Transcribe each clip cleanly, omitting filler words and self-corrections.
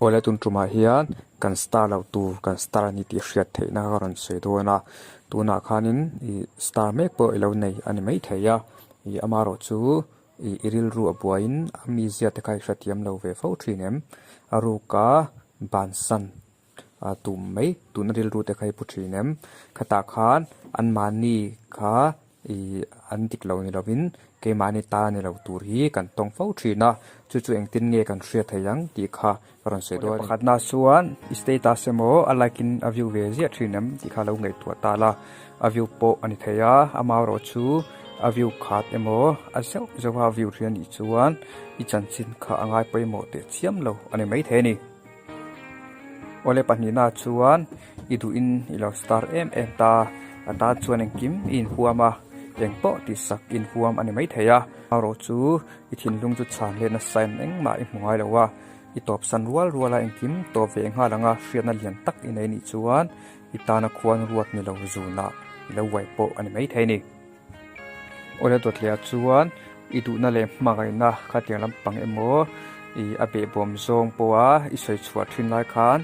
Awle tun tumah hian kan star loh tur kan star a ni tih hriat theihna ka rawn sawi dawn a tunah khanin ih star mek pawh ilo nei a ni maithei a ih amaherawhchu ih i rilru a buaiin a mizia te kha i hrethiam lo ve fo thin em a ruka bansan a tum mai tuna rilru te kha i pu thin em khatah khan anmahni kha Ih an dik lo ni lovin keimahni ta ni lo tur hi kan tawng fo thin a, chu chu engtin nge kan hriat thei ang tih kha ka rawn sawi dawn a ni. Pakhatna chuan i status emaw a like in a view ve ziah thin em tih kha lo ngaihtuah ta la, a view pawh a ni thei a, amaherawh chu a view khat emaw a zeuh zeuh a view thin a nih chuan i chanchin kha a ngai pawimawh teh chiam lo a ni maithei a ni. Awle pahnihna chuan i duhin i lo star em em ta, a tan chuan engkim i inhuam a, eng pawh tih sak i inhuam a ni maithei a. Erawh chu i thinlung chu chhan let nasa in engmah i hmu ngai lo a, i tawpsan rual rual a engkim tawp ve nghal anga hriatna lian tak i nei nih chuan i tana khuan ruat ni lo zunah i lo uai pawh a ni maithei a ni. Awle dawtliah chuan i duhna leh hmangaihna khatiang lampang emaw ih a behbawm zawng pawha i sawi chhuah thin lai khan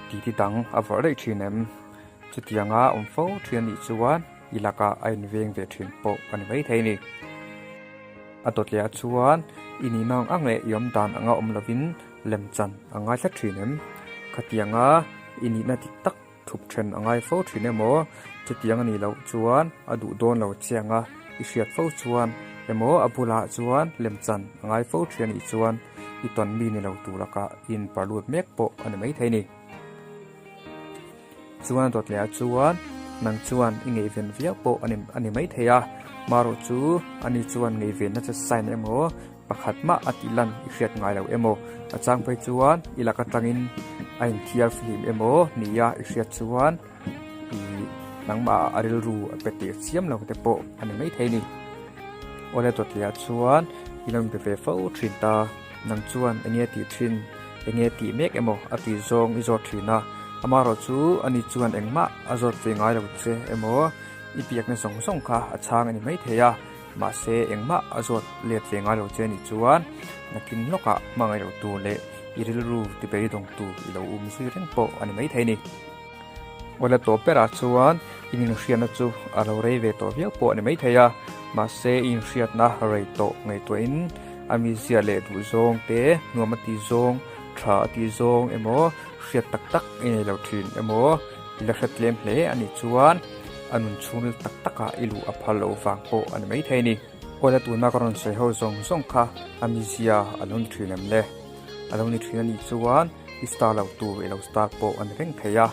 titi dang a vawrh daih thin em? Chutianga awm fo thin anih chuan i lakah a inveng ve thin pawh a ni maithei a ni. A dawtliah chuan i nihna ang ang leh i awm dan anga awm lovin lemchan a ngaithla thin em? Khatianga i nihna dik tak Thup then a ngai fo thin emaw? Chutiang a nih loh chuan a duh dawn lo che anga i hriat fo chuan emaw a bulah chuan lemchan a ngai fo thin a nih chuan i tawn mi ni lo tur lakah i inpar lut mek pawh a ni maithei a ni. Chuan a dawt leh ah chuan nang chuan i ngaihven viau pawh a ni maithei a, marawh chu ani chuan ngaihvenna che sign emaw Pakhat mah a tih lan i hriat ngai lo emaw? A chang phei chuan i lak atangin a inthiar fihlim emaw nia i hriat chuan i nangmah a rilru a pe tir chiam lo te pawh a ni maithei a ni. Awle dawtliah chuan i lo inpe ve fo thin ta, nang chuan enge a tih thin, enge a tih mek emaw a tih zawng i zawt thin a, amaherawh chu ani chuan engmah a zawt ve ngai lo che emaw i biakna zawng zawng kha a chhang a ni maithei a. Mahse, engmah a zawt let ve ngai lo che anih chuan nakin lawkah hmangaih loh tur leh i rilru ti beidawng tur i lo um zui reng pawh a ni maithei a ni. Awle tawp berah chuan in inhriatna chu a lo rei ve tawh viau pawh a ni maithei a, mahse i inhriatna rei tawh ngaihtuahin a mizia leh duh zawng te, nuam a tih zawng, tha a tih zawng emaw hriat tak tak i nei lo thin emaw i la hre tlem hle a nih chuan A nun chhungril tak takah i luh a phal loh vang pawh a ni maithei a ni. Awle tuna ka rawn sawi ho zawng zawng kha a mizia a lo ni thin em le? A lo ni thin a nih chuan i star loh tur i lo star pawh a ni reng thei a.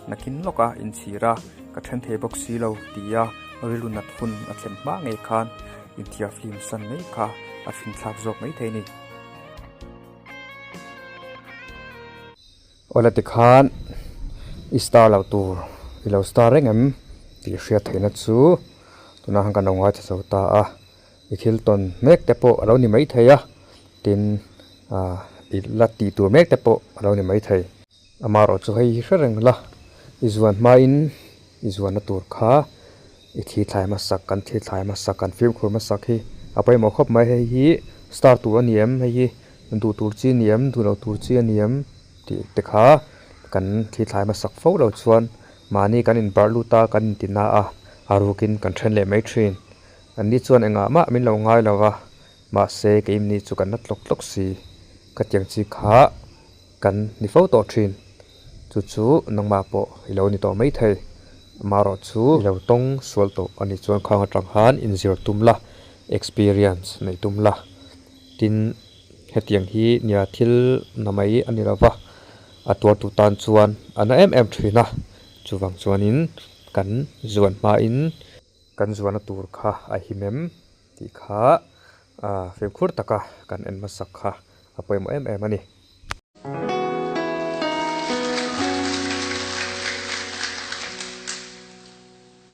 Nakin lawka inchhir a, ka then thei bawk si lo tia rilru nat hun a thlen hma ngei khan inthiar flim san mai kha a finthlak zawk maithei a ni. Awle tikhan i star loh tur i lo star reng em tih hriat theihna chu tunah khan kan lo ngaithla zo ta a, i thil tawn mek te pawh a lo ni maithei a, tin ah i la tih tur mek te pawh a lo ni maithei. Amaherawh chu hei hi hre reng la, i zuan hmain i zuanna tur kha i thli thlai hmasak kan thli thlai hmasak kan fimkhur hmasak hi a pawimawh khawp mai hei hi star tur a ni em hei hi duh tur chi a ni em duh loh tur chi a ni em tih te kha kan thli thlai hmasak fo lo chuan mahni kan inbarh lut a kan inti na a a rukin kan then leh mai thin an ni chuan engah mah min lo ngai lo va mahse keimni chu kan la tlawk tlawk si ka tiang chi kha. Kan ni fo tawh thin. Chu chu nangmah pawh i lo ni tawh mai thei. Amaherawh chu i lo tawng sual tawh a nih chuan khang atang khan inzir tum la, experience neih tum la. Tin, hetiang hi nia thil na mai a ni lova, a tuartu tan chuan a na em em thin a. Chuvang chuanin kan zuan hmain kan zuana tur kha a him em tih kha fimkhur taka kan en hmasak kha a pawimawh em em a ni.